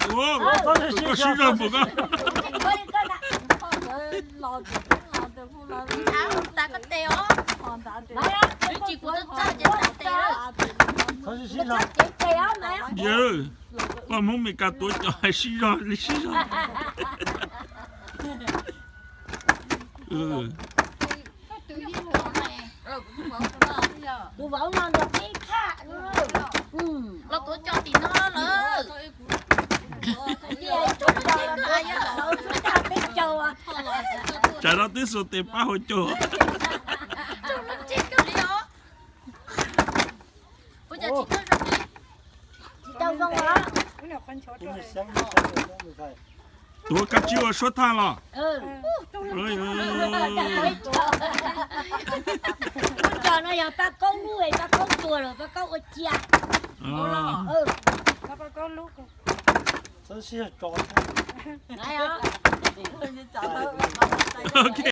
Koj sib zog npaum ko. Yawg, poj Hmoob Mes Kas tuav cos hais sib zog li sib zog. Tus vauv no nrog peb tham. Los tuav cos tim no lawm. Tsam no twb xuas tes pab hauv caug. Tsis tau zoo os. Tuav kab tsib ua suab thaj los. Lub cos no yog Paj Kaub lub, Paj Kaub tuag lawm, Paj Kaub ua cia. Ok,